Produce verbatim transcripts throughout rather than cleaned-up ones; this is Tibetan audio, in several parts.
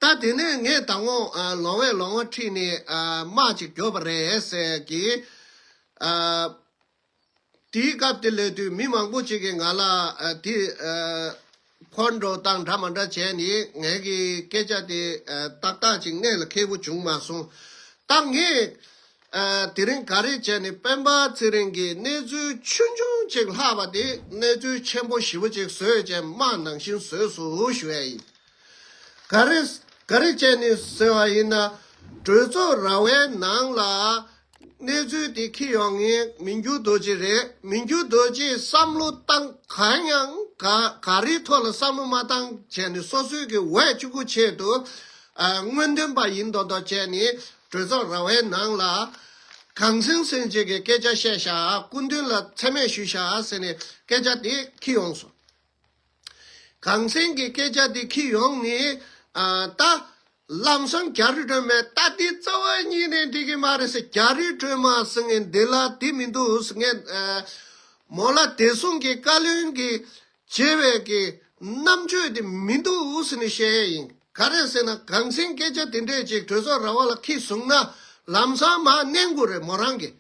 ད་དེ་ནས་ངས་ད་ངོ་ལོང་བས་ལོང་བ་ཁྲིད་ནས་དམག་ཅིག་རྒྱོབ་པ་རེད་ཟེར་གི། དེའི་སྐབས་དེ་ལས་དུས་མི་མང་པོ་ཅིག་གིས་ང་ལ་དེ་ཕོན་འགྲོ་སྟངས་འདྲ་མ་འདྲ་བྱས་ནས་ངའི་གི་སྐད་ཆ་དེ་ཏག་ཏག་ཅིག་གནད་ལ་འཁེལ་པོ་བྱུང་མ་སོང་། ད་ངས་དེ་རིང་ག་རེ་བྱས་ནས་སྤེན་པ་ཚེ་རིང་གིས་གནས་ཚུལ་ཆུང་ཆུང་ཅིག་ལྷག་པ་དེ་གནས་ཚུལ་ཆེན་པོ་ཞེ་པོ་ཅིག་བཟོས་བྱས་དམག་ནང་བཞིན་བཟོས་སོང་ཞུ་ཡ་ཡིན། ག་རེ་ག་རེ་བྱས་ནས་ཟེར་བ་ཡིན་ན། གྲོས་ཚོགས་ར་བའི་ནང་ལ་གནས་ཚུལ་དེ་འཁྱེར་ཡོང་མཁན་མི་འགྱུར་རྡོ་རྗེ་རེད། མི་འགྱུར་རྡོ་རྗེས་བསམ་བློ་བཏང་གང་ཡང་ག་ག་རེའི་ཐོག་ལ་བསམ་བློ་མ་བཏང་བྱས་ནས་སོ་སོའི་གི་འོས་གཅིག་པུ་ཆེད་དུ་ཨ་སྔོན་ཐོན་པ་ཡིན་མདོག་མདོག་བྱས་ནས་གྲོས་ཚོགས་ར་བའི་ནང་ལ་གངས་སེང་སེང་བྱེད་ཀྱི་སྐད་ཆ་བཤད་ཤག་སྐུ་མདུན་ལ་མཚན་སྨད་ཞུས་ཤག་ཟེར་ནས་སྐད་ཆ་དེ་འཁྱེར་ཡོང་སོང་། གངས་སེང་གི་སྐད་ཆ་དེ་འཁྱེར་ཡོང་ནས་ཨ་ད་ལམ་སང་རྒྱ་རི་སྒྲོལ་མས་ད་འདི་རྩ་བ་ཉིད་ནས་འགྲིག་གི་མ་རེད་ཟེར། རྒྱ་རི་སྒྲོལ་མ་ཟེར་མཁན་འདི་ལ་འདི་མི་འདུག་ཟེར་མཁན་ཨ་མོ་ལ་བདེ་སྲུང་གི་བཀའ་བློན་གྱི་བྱེད་པའི་གི་རྣམ་དཔྱོད་དེ་མི་འདུག་ཟེར་ནས་བཤད་ཡ་ཡིན། ག་རེ་ཟེར་ན་གངས་སེང་སྐད་ཆ་དེ་འདྲས་ཅིག་གྲོས་ཚོགས་ར་བ་ལ་འཁྱེར་སོང་ན་ལམ་སང་མར་མནན་དགོས་རེད་མོ་རང་གིས།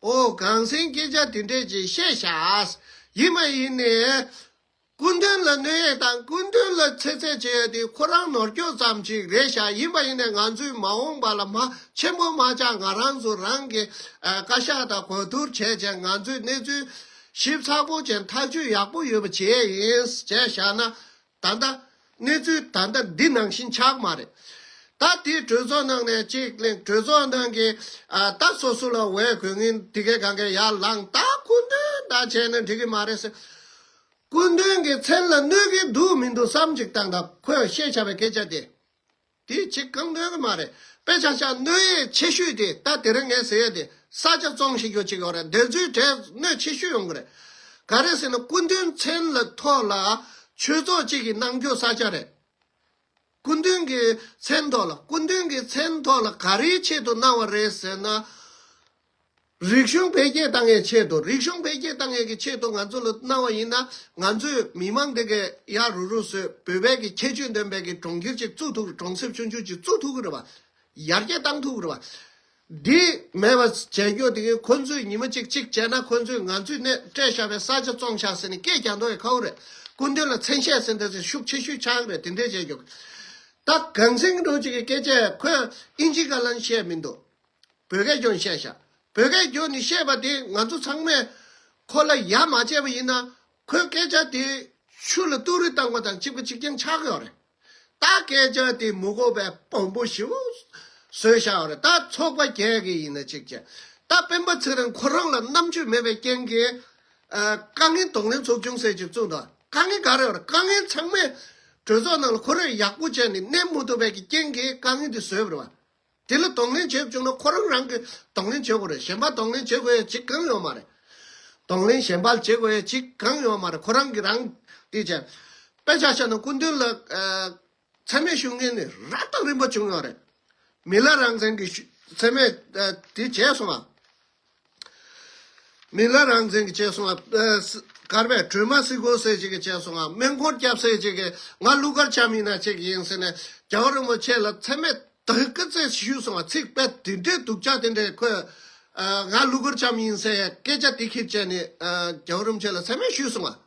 ཨོ་གངས་སེང་སྐད་ཆ་དེ་འདྲས་ཅིག་བཤད་ཤག་ཡིན་མ་ཡིན་ནས། སྐུ་མདུན་ལ་གནོད་ཡས་དང་སྐུ་མདུན་ལ་ཚེ་ཚད་བྱེད་ཡས་དེ་ཁོ་རང་ནོར་སྐྱོན་ཙམ་ཅིག་རེད་ཤག་ཡིན་པ་ཡིན་ནའི་ང་ཚོས་མ་འོངས་པ་ལ་མ་ཆེན་པོ་མ་ཆགས་ང་རང་ཚོ་རང་གི་ཨ་བཀའ་ཤག་དང་གོ་བསྡུར་བྱས་བྱས་ང་ཚོས་གནས་ཚུལ་ཞིབ་ཚགས་པོ་བྱས་ཐག་གཅོད་ཡག་པོ་ཡོད་པ་བྱས་ཡིན་བྱས་བཞག་ན་ད་ལྟ་གནས་ཚུལ་ད་ལྟ་འདི་ནང་བཞིན་ཆགས་མ་རེད། ད་དེ་གྲོས་ཚོགས་ནང་ནས་གཅིག་གླེང་གྲོས་ཚོགས་ནང་གི་ཨ་ད་སོ་སོ་ལ་འོས་དགོས་ངེས་འདི་གས་གང་གས་ཡར་ལངས་ད་སྐུ་མདུན་ད་བྱས་ན་འགྲིག་གི་མ་རེད་ཟེར། སྐུ་མདུན་གྱི་མཚན་ལ་གནོད་ཀྱི་འདུག་མི་འདུག་བསམ་ཅིག་བཏང་དང་ཁོས་བཤད་བྱ་བའི་སྐད་ཆ་དེ། དེ་ཅིག་གང་གནོད་ཀྱི་མ་རེད། དཔེ་ཆ་ཆ་གནོད་ཡས་ཆེ་ཤོས་དེ་ད་དེ་རིང་ངས་ཟེར་ཡས་དེ་ས་ཆ་བཙོང་ཤེས་རྒྱུ་ཅིག་ཡོད་རེད། དེ་ཚོའི་གྲས་གནོད་ཆེ་ཤོས་ཡོང་གི་རེད། ག་རེ་ཟེར་ན་སྐུ་མདུན་མཚན་ལ་ཐོག་ལ་ཆོས་ཚོགས་གཅིག་གི་གནང་རྒྱུ་ས་ཆ་རེད། སྐུ་མདུན་གྱི་མཚན་ཐོག་ལ་སྐུ་མདུན་གྱི་མཚན་ཐོག་ལ་ག་རེའི་ཆེད་དུ་གནང་བ་རེད་ཟེར་ན། རིག་གཞུང་འཕེལ་རྒྱས་བཏང་ཡས་ཆེད་དུ་རིག་གཞུང་འཕེལ་རྒྱས་བཏང་ཡས་ཀྱི་ཆེད་དུ་ང་ཚོ་ལ་གནང་བ་ཡིན་ན་ང་ཚོས་མི་མང་དེ་གས་ཡར་རུ་རུ་བཟོས་བོད་པའི་གི་ཁྱད་ཆོས་ལྡན་པའི་གི་གྲོང་ཁྱེར་ཅིག་བཙུགས་ཐུབ་གྲོང་གསེབ་ཆུང་ཆུང་ཅིག་བཙུགས་ཐུབ་ཀྱི་རེད་བ། ཡར་རྒྱས་བཏང་ཐུབ་ཀྱི་རེད་བ། འདི་མེད་པ་བྱས་རྒྱུ་དེ་གི་ཁོ་ཚོས་ཉི་མ་གཅིག་གཅིག་བྱས་ན་ཁོ་ཚོས་ང་ཚོས་གནས་སྤྲད་བཞག་པའི་ས་ཆ་བཙོང་བཞག་ཟེར་ནས་སྐད་རྒྱག་མདོག་ཡང་ཁ་བོ་རེད། སྐུ་མདུན་ལ་མཚན་ཤས་ཟེར་འདི་ཚོ་ཤུགས་ཆེ་ཤོས་ཆགས་ཀྱི་རེད། དེ་འདྲས་བྱས་རྒྱུ། ད་གངས་སེང་འགྲོ་ཅིག་གི་སྐད་ཆས་ཁོས་ཨིན་ཇི་སྐད་ལན་བཤད་མི་འདུག་བོད་སྐད་ཀྱང་བཤད་ཤག་བོད་སྐད་ཀྱང་ནི་བཤད་པ་དེ་ང་ཚོ་ཚང་མས་ཁོ་ལ་ཡ་མ་བྱས་པ་ཡིན་ན་ཁོའི་སྐད་ཆ་དེ་ཆུ་ལ་བཏུག་རི་བཏང་པ་དང་གཅིག་པ་གཅིག་རྐྱང་ཆགས་ཡོད་རེད། ད་སྐད་ཆ་དེ་མི་གོ་བའི་བོན་པོ་ཞེ་པོ་བཟོས་བཞག་ཡོད་རེད། ད་ཚོགས་པ་བརྒྱད་ཀྱི་ཡིན་ན་གཅིག་བྱས་ད་སྤེན་པ་ཚེ་རིང་ཁོ་རང་ལ་རྣམ་དཔྱོད་མེད་པའི་རྐྱེན་གྱིས་ཨ་དཀའ་ངལ་གདོང་ལེན་ཚོགས་ཆུང་ཟེར་ཅིག་བཙུགས་འདུག་དཀའ་ངལ་ག་རེ་ཡོད་རེད། དཀའ་ངལ་ཚང་མས་གྲོས་ཚོགས་ནང་ལ་ཁོ་རང་ཡག་པོ་བྱས་ནས་གནས་མི་ཐུབ་པའི་གི་རྐྱེན་གྱིས་དཀའ་ངལ་དེ་བཟོས་པ་རེད་བ། དེ་ལ་གདོང་ལེན་བྱེད་བཅུག་ན་ཁོ་རང་རང་གི་གདོང་ལེན་བྱེད་དགོས་རེད། གཞན་པ་གདོང་ལེན་བྱེད་དགོས་ཡ་གཅིག་གང་ཡོད་མ་རེད། གདོང་ལེན་གཞན་པ་བྱེད་དགོས་ཡ་གཅིག་གང་ཡོད་མ་རེད། ཁོ་རང་གི་རང་དེ་བྱས། དཔེ་ཆ་བཞག་ན་སྐུ་མདུན་ལ་ཨ་མཚན་སྨད་ཞུ་མཁན་ནི་རབ་དང་རིམ་པ་བྱུང་ཡོད་རེད། མི་ལ་རང་བཙན་གྱི་ཞུ་མཚན་སྨད་ཨ་དེ་བྱས་སོང་ང་། མི་ལ་རང་བཙན་གྱི་བྱས་སོང་ང་། ཨ་ས་གར་བས་སྒྲོལ་མ་སེ་གོལ་ཟེར་ཅིག་གི་བྱས་སོང་ང་། སྨན་འཁོར་རྒྱབ་ཟེར་ཅིག་གི་ང་གླུ་གར་འཆམ་ཡིན་ན་ཅིག་ཡིན་ཟེར་ནས་རྒྱལ་བ་རིན་པོ་ཆེ་ལ་མཚན་སྨད་དག་གི་ཚེ་ཞུས་སོང་ང་། ཚིག་དཔེ་དེ་འདྲའི་སྡུག་ཅག་དེ་འདྲའི་ཁོས་ཨ་ང་གླུ་གར་འཆམ་ཡིན་ཟེར་སྐད་ཆ་དེ་ཁྱེར་བྱས་ནས་ཨ་རྒྱལ་བ་རིན་པོ་ཆེ་ལ་མཚན་སྨད་ཞུས་སོང་ང་།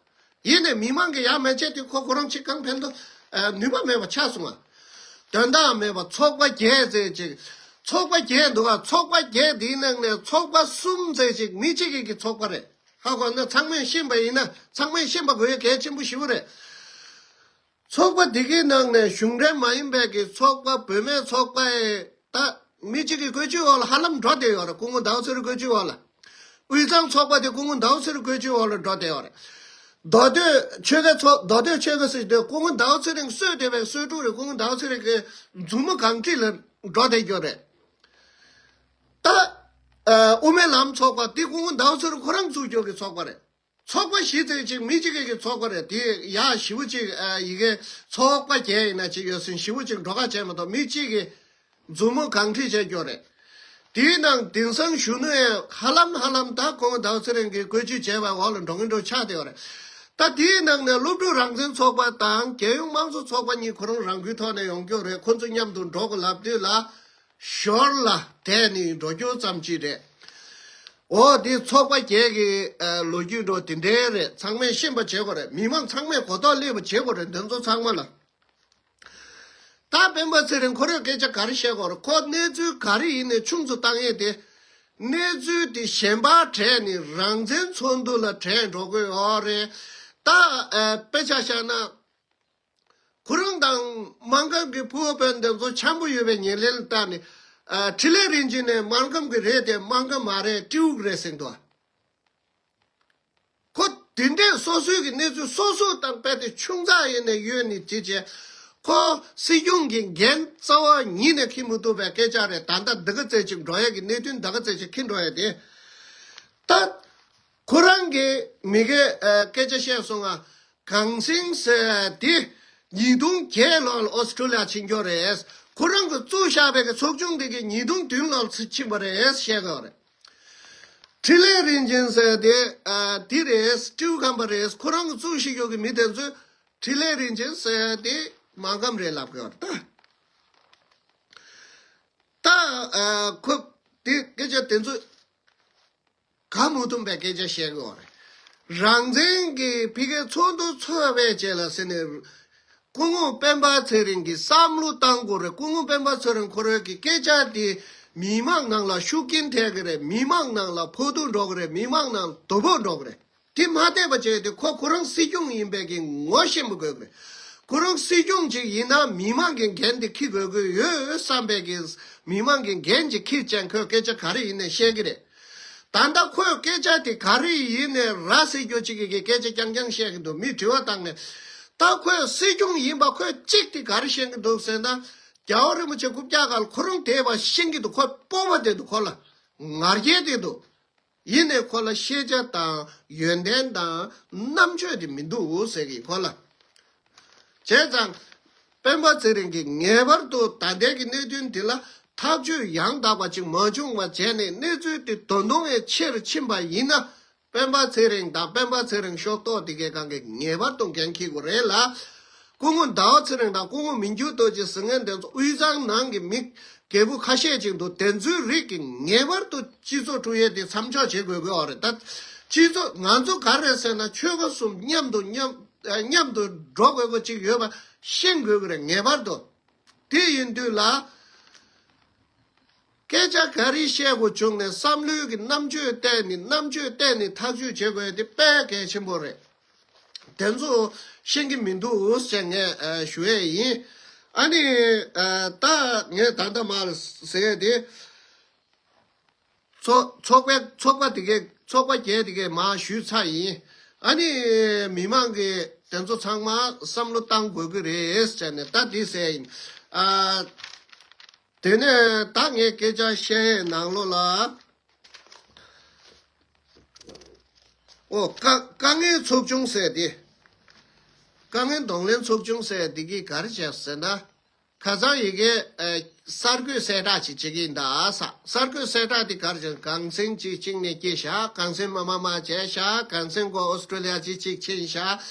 ཡིན་ནའི་མི་མང་གི་ཡ་མེད་ཆེད་དུ་ཁོ་ཁོ་རང་ཅིག་གང་ཕན་ཐོགས་ཨ་ནུས་པ་མེད་པ་ཆགས་སོང་ང་། དོན་དག་མེད་པ་ཚོགས་པ་བརྒྱད་ཟེར་ཅིག་ཚོགས་པ་བརྒྱད་འདུག་ག་ཚོགས་པ་བརྒྱད་དེའི་ནང་ནས་ཚོགས་པ་གསུམ་ཟེར་ཅིག་མི་གཅིག་གི་གི་ཚོགས་པ་རེད། ཧ་གོ་ན་ཚང་མས་ཤེས་པ་ཡིན་ན་ཚང་མས་ཤེས་པ་དགོས་ཡ་གལ་ཆེན་པོ་ཞེ་པོ་རེད། ཚོགས་པ་འདི་གའི་ནང་ནས་གཞུང་འབྲེལ་མ་ཡིན་པའི་གི་ཚོགས་པ་བུད་མེད་ཚོགས་པ་ཨེ་ད་མི་གཅིག་གི་བཀོད་ཇུས་འོག་ལ་ཧ་ལམ་འགྲོ་བསྡད་ཡོད་རེད། སྐུ་ངོ་ཟླ་བ་ཚེ་རིང་བཀོད་ཇུས་འོག་ལ། དབུས་གཙང་ཚོགས་པ་དེ་སྐུ་ངོ་ཟླ་བ་ཚེ་རིང་བཀོད་ཇུས་འོག་ལ་འགྲོ་བསྡད་ཡོད་རེད། མདོ་སྟོད་ཆོལ་ཁ་ཚོགས་མདོ་སྟོད་ཆོལ་ཁ་ཟེར་དུས་སྐུ་ངོ་ཟླ་བ་ཚེ་རིང་གསོས་བསྡད་པའི་གསོས་ཕྲུག་རེད། སྐུ་ངོ་ཟླ་བ་ཚེ་རིང་གི་མཛུབ་མོ་གང་ཁྲིད་ལ་འགྲོ་བསྡད་ཡོད་རེད། ད་ཨ་དབུ་མའི་ལམ་ཚོགས་པ་དེ་སྐུ་ངོ་ཟླ་བ་ཚེ་རིང་ཁོ་རང་བཙུགས་རྒྱུ་གི་ཚོགས་པ་རེད། ཚོགས་པ་བཞི་ཙམ་ཅིག་མི་གཅིག་གི་ཚོགས་པ་རེད། དེ་ཡག་ཞེ་པོ་ཅིག་ཨ་ཡི་གེ་ཚོགས་པ་བརྒྱད་ཡིན་ན་ཅིག་ཡོད་ཟིན་ཞེ་པོ་ཅིག་འགྲོ་ཁ་བྱས་མ་གཏོགས་མི་གཅིག་གི་མཛུབ་མོ་གང་ཁྲིད་བྱས་རྒྱུ་རེད། དེའི་ནང་དེང་སང་གཞོན་ནུ་ཡང་ཧ་ལམ་ཧ་ལམ་ད་ཁོང་ཟླ་བ་ཚེ་རིང་གིས་བཀོད་ཇུས་བྱས་པའི་འོག་ལ་འགྲོ་གིན་འགྲོ་ཆགས་བསྡད་ཡོད་རེད། ད་དེའི་ནང་ནས་སློབ་ཕྲུག་རང་བཙན་ཚོགས་པ་དང་རྒྱལ་ཡོངས་དམངས་གཙོ་ཚོགས་པ་གཉིས་ཁོ་རང་རང་འགུལ་ཐོག་ནས་ཡོང་རྒྱུ་རེད། ཁོ་ཚོ་མཉམ་དུ་འགྲོ་དགོས་ལབ་དུས་ལ་ཞོར་ལ་དེད་ནས་འགྲོ་རྒྱུ་ཙམ་ཅིག་རེད། འོ་དེ་ཚོགས་པ་བརྒྱད་ཀྱི་ཨ་ལོ་རྒྱུས་འགྲོ་དེ་འདྲའི་རེད། ཚང་མས་ཤེས་པ་བྱེད་དགོས་རེད། མི་མང་ཚང་མས་གོ་རྟོགས་སླེབས་པ་བྱེད་དགོས་རེད། འདི་ཚོ་ཚང་མ་ལ། ད་སྤེན་པ་ཚེ་རིང་ཁོ་རང་སྐད་ཆ་ག་རེ་བཤད་དགོས་རེད། ཁོ་གནས་ཚུལ་ག་རེ་ཡིན་ནའི་ཆུང་ཙམ་བཏང་ཡས་དེ། གནས་ཚུལ་དེ་གཞན་པ་དྲས་ནས་རང་བཙན་ཚོགས་འདུ་ལ་དྲས་འགྲོ་དགོས་ཡོད་རེད། ད་ཨ་དཔེ་ཆ་བཞག་ན། ཁོ་རང་དང་སྨར་ཁམས་ཀྱི་ཕུ་བོ་སྤུན་ཟླ་ཚོ་འཆམ་པོ་ཡོད་པའི་ཉེར་ལེན་ལ་བལྟས་ནས། ཨ་འཕྲིན་ལས་རིན་ཆེན་ནས་སྨར་ཁམས་ཀྱི་རེད་དེ་སྨར་ཁམས་མ་རེད། སྤྲེའུ་རེད་ཟེར་འདུག་ཁོ་དེ་འདྲས་སོ་སོའི་གི་གནས་ཚུལ་སོ་སོ་དང་རྦད་དེ་ཆུང་ཙག་ཡིན་ནས་ཡོད་ནི་དེ་བྱས། ཁོ་སྲིད་སྐྱོང་གི་འགན་རྩ་བ་ཉིད་ནས་འཁྱེར་མི་ཐུབ་པའི་སྐད་ཆ་རེད། ད་ལྟ་འདི་ག་ཚད་ཅིག་འགྲོ་ཡས་ཀྱི་གནད་དོན་འདི་ག་ཚད་ཅིག་འཁྱེར་འགྲོ་ཡས་དེ། ད་ཁོ་རང་གི་མི་གའི་ཨ་སྐད་ཆ་བཤད་སོང་ང་། གངས་སེང་ཟེར་དེ་ཉིས་སྟོང་བརྒྱད་ལོར་ཨོ་སི་ཁྲུ་ལི་ཡ་ཕྱིན་རྒྱུ་རེད། ཁོ་རང་གི་བཙུགས་བཞག་པའི་གི་ཚོགས་ཆུང་དེ་གི་ཉིས་སྟོང་བདུན་ལོར་ཕྱིན་པ་རེད་བཤད་གི་ཡོད་རེད། འཕྲིན་ལས་རིན་ཆེན་ཟེར་དེ་ཨ་དེ་རེད། སྤྲེའུ་ཁམས་པ་རེད། ཁོ་རང་གི་བཙུགས་བཞག་རྒྱུ་གི་མི་དེ་ཚོས་འཕྲིན་ལས་རིན་ཆེན་ཟེར་དེ་སྨར་ཁམས་རེད་ལབ་གི་ཡོད་རེད། ད་ད་ཨ་ཁོ་དེ་སྐད་ཆ་དེ་ཚོ་ག་མུ་ཐུམ་པའི་སྐད་ཆ་བཤད་གི་ཡོད་རེད། རང་བཙན་གྱི་ཕ་གིའི་ཚོགས་འདུ་ཚོགས་པའི་རྗེས་ལ་ཟེར་ནས། སྐུ་ངོ་སྤེན་པ་ཚེ་རིང་གིས་བསམ་བློ་བཏང་དགོས་རེད། སྐུ་ངོ་སྤེན་པ་ཚེ་རིང་ཁོ་རང་གི་སྐད་ཆ་དེ་མི་མང་ནང་ལ་ཤུགས་རྐྱེན་ཐེབས་ཀྱི་རེད། མི་མང་ནང་ལ་ཕོག་ཐུག་འགྲོ་གི་རེད། མི་མང་ནང་དོ་ཕོག་འགྲོ་གི་རེད། དེ་མ་བལྟས་པ་བྱས་ཏེ་ཁོ་ཁོ་རང་སྲིད་སྐྱོང་ཡིན་པའི་གི་ངོ་ཤེས་པ་དགོས་ཀྱི་རེད། ཁོ་རང་སྲིད་སྐྱོང་ཅིག་ཡིན་ན་མི་མང་གི་འགན་དེ་འཁྱེར་དགོས་ཀྱི་ཡོད་བསམ་པའི་གི་མི་མང་གི་འགན་ཅིག་འཁྱེར་ཅན་ཁོས་སྐད་ཆ་ག་རེ་ཡིན་ནའི་བཤད་ཀྱི་རེད། ད་ལྟ་ཁོས་སྐད་ཆ་དེ་ག་རེ་ཡིན་ནའི་ར་བཟི་རྒྱུ་ཅིག་གི་སྐད་ཆ་རྐྱང་རྐྱང་བཤད་ཀྱི་འདུག་མིས་དྲི་བ་བཏང་ནས། ད་ཁོས་སྲིད་སྐྱོང་ཡིན་པ་ཁོས་གཅིག་དེ་ག་རེ་ཤེས་ཀྱི་འདུག་ཟེར་ན། རྒྱལ་བ་རིན་པོ་ཆེ་རྐུབ་བཀྱག་སྒང་ལ་ཁོ་རང་དེད་པ་ཤེས་ཀྱི་འདུག་ཁོ་སྤོབས་པ་དེ་འདུག་ཁོ་ལ་ང་རྒྱལ་དེ་འདུག་ཡིན་ནའི་ཁོ་ལ་ཤེས་བྱ་དང་ཡོན་ཏན་དང་རྣམ་དཔྱོད་དེ་མི་འདུག་ཟེར་གི་ཁོ་ལ། བྱས་ཙང་སྤེན་པ་ཚེ་རིང་གིས་ངེས་པར་དུ་ད་ལྟའི་གི་གནད་དོན་འདི་ལ་ཐག་གཅོད་ཡང་དག་པ་ཅིག་མ་བྱུང་བ་བྱས་ནས་གནས་ཚུལ་དེ་ད་དུང་ཡང་ཆེ་རུ་ཕྱིན་པ་ཡིན་ན། སྤེན་པ་ཚེ་རིང་དང་སྤེན་པ་ཚེ་རིང་ཤོག་ཐོག་དེ་གའི་སྒང་གི་ངེས་པར་དུ་འགན་འཁྱེར་དགོས་རེད་ལ། སྐུ་ངོ་ཟླ་བ་ཚེ་རིང་དང་སྐུ་ངོ་མི་འགྱུར་རྡོ་རྗེ་ཟེར་མཁན་དེ་ཚོ་དབུས་གཙང་ནང་གི་མི་རྒད་པོ་ཁ་ཤས་ཅིག་འདུག་དེ་ཚོའི་རིགས་ཀྱིས་ངེས་པར་དུ་སྤྱི་ཚོགས་དཀྲུག་ཡས་དེ་མཚམས་འཇོག་བྱེད་དགོས་ཀྱི་ཡོད་རེད། ད་སྤྱི་ཚོགས་ང་ཚོ་ག་རེ་ཟེར་ན་ཆོལ་ཁ་གསུམ་མཉམ་དུ་མཉམ་མཉམ་དུ་འགྲོ་དགོས་པ་ཅིག་ཡོད་པ་ཤེས་དགོས་ཀྱི་རེད། ངེས་པར་དུ། དེ་ཡིན་དུས་ལ། སྐད་ཆ་ག་རེ་བཤད་དགོས་བྱུང་ནས་བསམ་བློའི་གི་རྣམ་དཔྱོད་བལྟས་ནས་རྣམ་དཔྱོད་བལྟས་ནས་ཐག་གཅོད་བྱེད་དགོས་དེ་དཔེ་གལ་ཆེན་པོ་རེད། དེ་ཚོ་ཤེས་ཀྱི་མི་འདུག་ཟེར་ངས་ཨ་ཞུ་ཡས་ཡིན། ཨ་ནི་ཨ་ད་ངས་ད་ལྟ་མར་ཟེར་ཡས་དེ། ཚོགས་ཚོགས་པའི་ཚོགས་པ་དེ་གའི་ཚོགས་པ་བརྒྱད་དེ་གའི་མར་ཞུས་ཚར་ཡིན། ཨ་ནི་མི་མང་གིས་དེ་ཚོ་ཚང་མ་བསམ་བློ་བཏང་དགོས་ཀྱི་རེད་ཟེར་ནས་ད་འདི་ཟེར་ཡིན། ཨ། དེ་ནས་ད་ངས་སྐད་ཆ་བཤད་ཡས་ནང་ལོགས་ལ། ཨོ་དཀའ་དཀའ་ངལ་ཚོགས་ཆུང་ཟེར་དེ། དཀའ་ངལ་གདོང་ལེན་ཚོགས་ཆུང་ཟེར་དེ་གིས་ག་རེ་བྱས་ཟེར་ན། ཁ་སང་ཡི་གེ་ཨ་གསར་འགོད་གསལ་བསྒྲགས་ཅིག་བྱེད་ཀྱི་ཡིན་ད་ས། གསར་འགོད་གསལ་བསྒྲགས་དེ་ག་རེ་བྱས། གངས་སེང་ཅིག་གཅིག་ནས་སྐྱེས་ཤག་གངས་སེང་མ་མ་མ་བྱས་ཤག་གངས་སེང་མགོ་ཨོ་སི་ཀྲོ་ལི་ཡ་ཅིག་གཅིག་ཕྱིན་ཤག་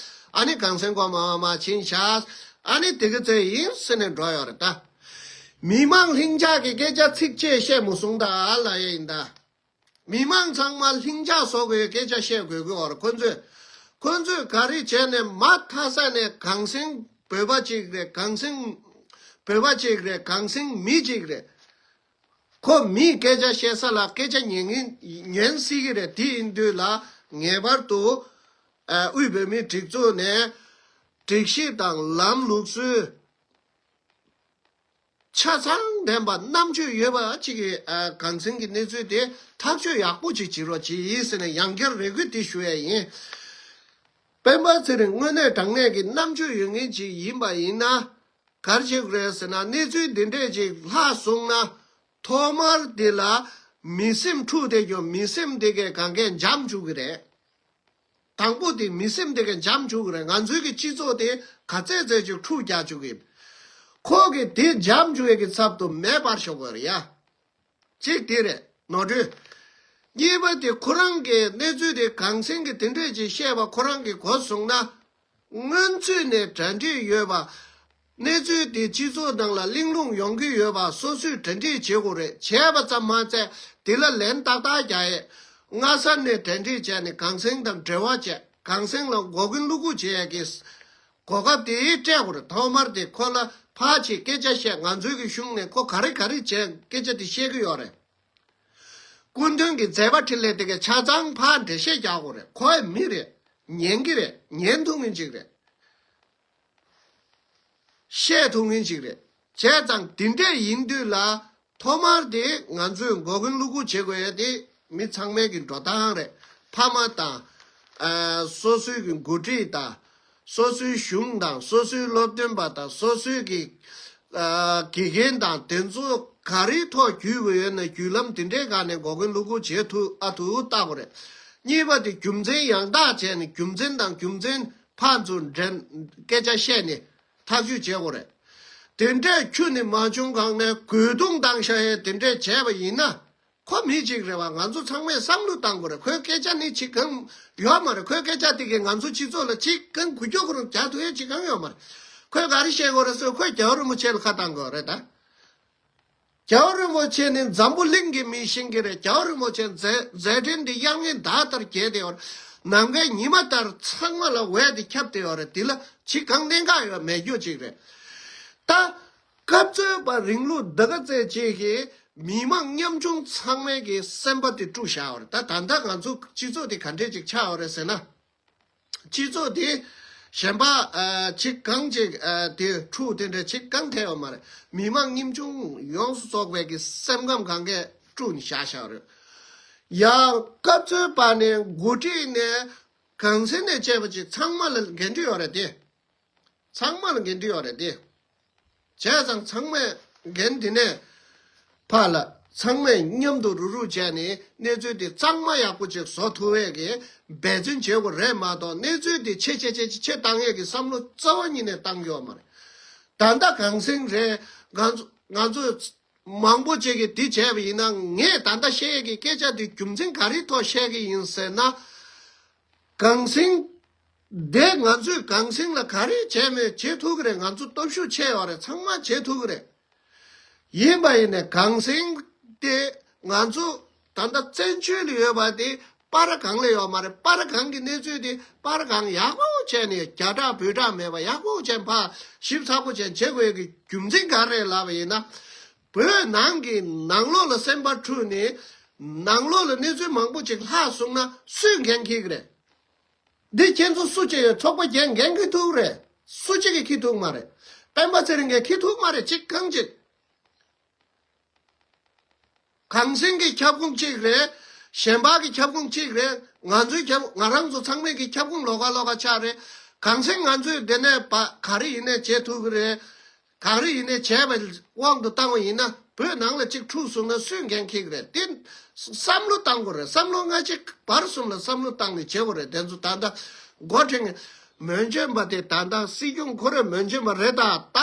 ཨ་ནི་གངས་སེང་མགོ་མ་མ་མ་ཕྱིན་ཤག་ཨ་ནི་དེ་ག་ཚོད་ཡིན་ཟེར་ནས་འགྲོ་ཡོད་རེད་ད། མི་མང་ལྷིང་འཇགས་ཀྱི་སྐད་ཆ་ཚིག་གཅིག་བཤད་མ་སོང་ད་ལབ་ཡས་ཡིན་ད། མི་མང་ཚང་མ་ལྷིང་འཇགས་བཟོ་དགོས་སྐད་ཆ་བཤད་དགོས་ཀྱི་ཡོད་རེད། ཁོ་ཚོས་ཁོ་ཚོས་ག་རེ་བྱས་ནས་མ་མཐའ་ས་ནས་གངས་སེང་བོད་པ་གཅིག་རེད། གངས་སེང་བོད་པ་གཅིག་རེད། གངས་སེང་མི་གཅིག་རེད། ཁོ་མིས་སྐད་ཆ་བཤད་ས་ལ་སྐད་ཆ་ཉན་ཉན་སྲིད་ཀྱི་རེད། དེ་ཡིན་དུས་ལ་ངེས་པར་དུ་ཨ་དབུས་བོད་མིའི་སྒྲིག་འཛུགས་ནས་སྒྲིག་གཞི་དང་ལམ་ལུགས་སྲོལ་ཆ་ཚང་ལྡན་པ་རྣམ་དཔྱོད་ཡོད་པ་གཅིག་གིས་ཨ་གངས་སེང་གི་གནས་ཚུལ་དེ་ཐག་གཅོད་ཡག་པོ་ཅིག་བྱེད་རོགས་གྱིས་ཟེར་ནས་ཡང་བསྐྱར་རེ་སྐུལ་དེ་ཞུ་ཡས་ཡིན། སྤེན་པ་ཚེ་རིང་དངོས་གནས་དྲང་གནས་ཀྱི་རྣམ་དཔྱོད་ཡོད་མཁན་ཅིག་ཡིན་པ་ཡིན་ན། ག་རེ་བྱེད་དགོས་རེད་ཟེར་ན། གནས་ཚུལ་འདི་འདྲས་ཅིག་ལྷག་སོང་ན། ཐོག་མར་འདི་ལ་མི་སེམས་འཁྲུག་བསྡད་རྒྱུ། མི་སེམས་འདི་གས་གང་གས་འཇམ་བཅུག་གི་རེད། དང་པོ་དེ་མི་སེམས་དེ་ག་འཇམ་བཅུག་གི་རེད། ང་ཚོའི་གི་སྤྱི་ཚོགས་དེ་ག་ཚད་ཚད་ཅིག་འཁྲུག་རྒྱག་བཅུག་གི་ཡིན། ཁོ་གི་དེ་འཇམ་བཅུག་ཡས་ཀྱི་ཚབ་ཏུ་མེ་སྤར་ཤོག་གི་རེད་ཡ། གཅིག་དེ་རེད། ནོར་འཁྲུལ། གཉིས་པ་དེ་ཁོ་རང་གི་གནས་ཚུལ་དེ་གངས་སེང་གིས་དེ་འདྲས་ཅིག་བཤད་པ་ཁོ་རང་གིས་གོ་སོང་ན། སྔོན་ཚུད་ནས་གྲ་སྒྲིག་ཡོད་པ། གནས་ཚུལ་དེ་སྤྱི་ཚོགས་ནང་ལ་གླེང་སློང་ཡོང་གི་ཡོད་པ་སོ་སོས་གྲ་སྒྲིག་བྱེད་དགོས་རེད། བྱས་པ་ཙམ་མ་ཚད་དེ་ལ་ལན་ཏག་ཏག་རྒྱག་ཡས། སྔ་ས་ནས་གྲ་སྒྲིག་བྱས་ནས་གངས་སེང་དང་འབྲེལ་བ་བྱས། གངས་སེང་ལ་མགོ་རྒོལ་གློ་བུར་བྱེད་ཡས་ཀྱི་གོ་སྐབས་དེ་སྤྲད་དགོས་རེད། ཐོག་མར་དེ་ཁོ་ལ་ཕར་ཅིག་སྐད་ཆ་བཤད། ང་ཚོའི་གི་གཞུང་ནས་ཁོ་ག་རེ་ག་རེ་བྱས་སྐད་ཆ་དེ་བཤད་ཀྱི་ཡོད་རེད། སྐུ་མདུན་གྱི་མཛད་པ་འཕྲིན་ལས་དེ་གའི་ཆ་ཚང་ཕར་འགྲེལ་བཤད་རྒྱག་དགོས་རེད། ཁོ་ཡ་མི་རེད། ཉན་གྱི་རེད། ཉན་ཐུབ་མཁན་ཅིག་རེད། བཤད་ཐུབ་མཁན་ཅིག་རེད། བྱས་ཙང་དེ་འདྲས་ཡིན་དུས་ལ་ཐོག་མར་དེ་ང་ཚོས་མགོ་རྒོལ་གློ་བུར་བྱེད་དགོས་ཡ་དེ་མི་ཚང་མའི་གི་འགྲོ་སྟངས་རེད། ཕ་མ་དང་། ཨ། སོ་སོའི་གི་འགོ་ཁྲིད་དང་། སོ་སོའི་གཞུང་དང་སོ་སོའི་སློབ་སྟོན་པ་དང་སོ་སོའི་གི་ཨ། དགེ་རྒན་དང་དེ་ཚོ་ག་རེའི་ཐོག་བརྒྱུད་དགོས་ཡོད་ན་བརྒྱུད་ལམ་དེ་འདྲའི་སྒང་ནས་མགོ་རྒོལ་གློ་བུར་བྱེད་ཐུབ་ཨ་ཐུབ་ལྟ་དགོས་རེད། གཉིས་པ་དེ་རྒྱུ་མཚན་ཡང་དག་བྱས་ནས་རྒྱུ་མཚན་དང་རྒྱུ་མཚན་ཕར་ཚུར་འགྲན་སྐད་ཆ་བཤད་ནས་ཐག་གཅོད་བྱེད་དགོས་རེད། དེ་འདྲས་ཁྱོན་ནས་མ་བྱུང་གོང་ནས་རྒོལ་རྡུང་བཏང་ཤག་ཡས་དེ་འདྲས་བྱས་པ་ཡིན་ན། ཁོ་མི་གཅིག་རེད་བ། ང་ཚོ་ཚང་མས་བསམ་བློ་བཏང་དགོས་རེད། ཁོའི་སྐད་ཆ་ནི་ཅི་གང་ཡོད་མ་རེད། ཁོའི་སྐད་ཆ་དེ་གིས་ང་ཚོ་སྤྱི་ཚོགས་ལ་ཅི་གང་འགུལ་སྐྱོད་ཁོ་རང་རྒྱག་ཐུབ་ཡས་ཅི་གང་ཡོད་མ་རེད། ཁོས་ག་རེ་བཤད་དགོས་རེད་ཟེར། ཁོས་རྒྱལ་བ་རིན་པོ་ཆེ་ལ་ཁ་བཏང་དགོས་རེད་ད། རྒྱལ་བ་རིན་པོ་ཆེ་ནི་འཛམ་བུ་གླིང་གི་མི་ཤེས་ཀྱི་རེད། རྒྱལ་བ་རིན་པོ་ཆེ་མཛད་མཛད་འཕྲིན་འདི་དབྱངས་སྙན་ཟླ་ལྟར་རྒྱས་ཏེ་ཡོད་རེད། ནམ་མཁའི་ཉི་མ་ལྟར་ཚང་མ་ལ་འོད་དེ་ཁྱབ་སྟེ་ཡོད་རེད། འདི་ལ་ཅི་གང་གནད་འགག་ཡོད་མེད་རྒྱུ་ཅིག་རེད། ད་སྐབས་འཚོལ་བ་རིང་ལུགས་འདི་ག་ཚད་ཅིག་གིས་མི་མང་ཉམ་ཆུང་ཚང་མའི་གི་སེམས་པ་དེ་དཀྲུགས་བཞག་པ་རེད། ད་ད་ལྟ་ང་ཚོ་སྤྱི་ཚོགས་དེ་ག་འདྲས་ཅིག་ཆགས་པ་རེད་ཟེར་ན། སྤྱི་ཚོགས་དེ་གཞན་པ་ཨ་ཅིག་གང་ཅིག་ཨ་དེ་འཁྲུག་དེ་འདྲ་ཅིག་གང་ཐེབས་པ་མ་རེད། མི་མང་ཉམ་ཆུང་ཡོངས་སུ་རྫོགས་པའི་གི་སེམས་ཁམས་གང་གས་དཀྲུགས་ནས་བཞག་བཞག་པ་རེད། ཡང་སྐབས་འཚོལ་བ་ནས་འགོ་ཁྲིད་ནས་གང་ཟེར་ནས་བྱས་པ་ཅིག་ཚང་མ་ལ་འགན་འཁྲི་ཡོད་རེད་དེ། ཚང་མ་ལ་འགན་འཁྲི་ཡོད་རེད་དེ། བྱས་ཙང་ཚང་མས་འགན་འདི་ནས་ཕར་ལ་ཚང་མས་མཉམ་དུ་རུག་རུག་བྱས་ནས་གནས་ཚུལ་འདི་གཙང་མ་ཡག་པོ་ཅིག་བཟོ་ཐུབ་པའི་གི་འབད་བརྩོན་བྱེད་དགོས་རེད་མ་གཏོགས། གནས་ཚུལ་འདི་ཆེ་ཆེ་ཆེ་ཆེ་ཆེ་བཏང་ཡས་ཀྱི་བསམ་བློ་རྩ་བ་ཉིད་ནས་བཏང་གི་ཡོད་མ་རེད། ད་ལྟ་གངས་སེང་རེད། ང་ཚོ་ང་ཚོ་མང་པོ་ཅིག་གིས་འདི་བྱས་པ་ཡིན་ན། ངས་ད་ལྟ་བཤད་ཡས་ཀྱི་སྐད་ཆ་འདི་རྒྱུ་མཚན་ག་རེའི་ཐོག་བཤད་ཀྱི་ཡིན་ཟེར་ན། གངས་སེང་། དེ་ང་ཚོས་གངས་སེང་ལ་ག་རེ་བྱས་མེད། བྱེད་ཐུབ་ཀྱི་རེད། ང་ཚོ་སྟོབས་ཤུགས་ཆེ་ཡོད་རེད། ཚང་མ་བྱེད་ཐུབ་ཀྱི་རེད། ཡིན་པ་ཡིན་ནས་གངས་སེང་དེ་ང་ཚོ་ད་ལྟ་བཙན་བྱོལ་ལ་ཡོད་པ་དེ་པར་སྒང་ལ་ཡོད་མ་རེད། པར་སྒང་གི་གནས་ཚུལ་དེ་པར་སྒང་ཡག་པོ་བྱས་ནས། རྒྱ་གྲགས་བོད་གྲགས་མེད་པ་ཡག་པོ་བྱས་ཕར་ཞིབ་ཚགས་པོ་བྱས་བྱེད་དགོས་ཀྱི་རྒྱུ་མཚན་ག་རེ་རེད་ལབ་པ་ཡིན་ན། བོད་ནང་གི་ནང་ལོགས་ལ་སེམས་པ་འཁྲུགས་ནས་ནང་ལོགས་ལ་གནས་ཚུལ་མང་པོ་ཅིག་ལྷག་སོང་ན་སུས་འགན་འཁྱེར་གྱི་རེད། འདི་ཁྱེད་ཚོ་སུ་གཅིག་ཡོད། ཚོགས་པ་རྒྱན་འགན་འཁྱེར་ཐུབ་རེད། སུ་གཅིག་གིས་འཁྱེར་ཐུབ་མ་རེད། སྤེན་པ་ཚེ་རིང་གིས་འཁྱེར་ཐུབ་མ་རེད། གཅིག་གང་གཅིག་གངས་སེང་གི་ཁྱབ་ཁོངས་གཅིག་རེད། གཞན་པ་གི་ཁྱབ་ཁོངས་གཅིག་རེད། ང་ཚོའི་ཁྱབ་ང་རང་ཚོ་ཚང་མའི་གི་ཁྱབ་ཁོངས་ལོགས་ཀ་ལོགས་ཀ་ཆགས་རེད། གངས་སེང་ང་ཚོས་འདི་ནས་པ་ག་རེ་ཡིན་ནས་བྱེད་ཐུབ་ཀྱི་རེད། ག་རེ་ཡིན་ནའི་བྱས་པའི་དབང་དུ་བཏང་བ་ཡིན་ན། བོད་ནང་ལ་གཅིག་འཁྲུག་སོང་ན་སུས་འགན་འཁྱེར་གི་རེད། དེ་བསམ་བློ་བཏང་དགོས་རེད། བསམ་བློ་སྔ་ཕྱི་བར་གསུམ་ལ་བསམ་བློ་བཏང་ནས་བྱེད་དགོས་རེད། དེ་ཚོ་ད་ལྟ་འགོ་ཁྲིད་མི་འཇོན་པ་དེ། ད་ལྟ་སྲིད་སྐྱོང་ཁོ་རང་མི་འཇོན་པ་རེད། ད་ད་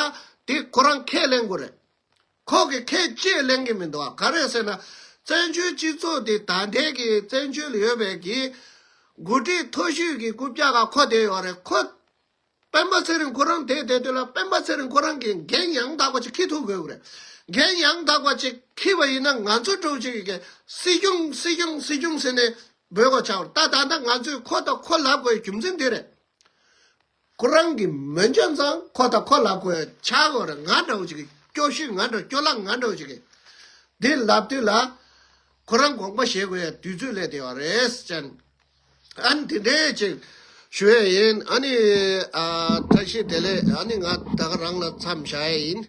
དེ་ཁོ་རང་ཁས་ལེན་དགོས་རེད། ཁོ་གི་ཁས་ཅིག་ལེན་གི་མི་འདུག་ག་རེ་ཟེར་ན། བཙན་བྱོལ་སྤྱི་ཚོགས་དེ་ད་ལྟའི་གི་བཙན་བྱོལ་ཡོད་པའི་གི་འགོ་ཁྲིད་མཐོ་ཤོས་ཀྱི་རྐུབ་བཀྱག་ག་ཁོ་བསྡད་ཡོད་རེད། ཁོ། སྤེན་པ་ཚེ་རིང་ཁོ་རང་དེ་བསྡད་དུས་ལ། སྤེན་པ་ཚེ་རིང་ཁོ་རང་གིས་འགན་ཡང་དག་པ་ཅིག་འཁྱེར་ཐུབ་དགོས་རེད། འགན་ཡང་དག་པ་ཅིག་འཁྱེར་བ་ཡིན་ན། ང་ཚོ་འདྲ་བོ་ཅིག་གིས་སྲིད་སྐྱོང་སྲིད་སྐྱོང་སྲིད་སྐྱོང་ཟེར་ནས་འབོད་དགོས་ཆགས་པ་རེད། ད་ད་ལྟ་ང་ཚོས་ཁོ་དང་ཁོ་ལབ་དགོས་རྒྱུ་མཚན་དེ་རེད། ཁོ་རང་གིས་མི་འཇོན་ཙང་ཁོ་དང་ཁོ་ལབ་དགོས་ཆགས་དགོས་རེད། ང་འདྲ་བོ་ཅིག་གིས། སྐྱོ་ཤོས་ང་འདྲ། སྐྱོ་ལག་ང་འདྲ་བོ་ཅིག་གིས་འདི་ལབ་དུས་ལ། ཁོ་རང་དགོངས་པ་བཞེས་དགོས་ཡ་དུས་ཚོད་སླེབས་བསྡད་ཡོད་རེད་ཅན། ཨ་ནི་དེ་འདྲས་ཅིག་ཞུ་ཡས་ཡིན། ཨ་ནི་ཨ་བཀྲ་ཤིས་བདེ་ལེགས། ཨ་ནི་ང་ད་ག་རང་ལ་མཚམས་བཞག་ཡས་ཡིན།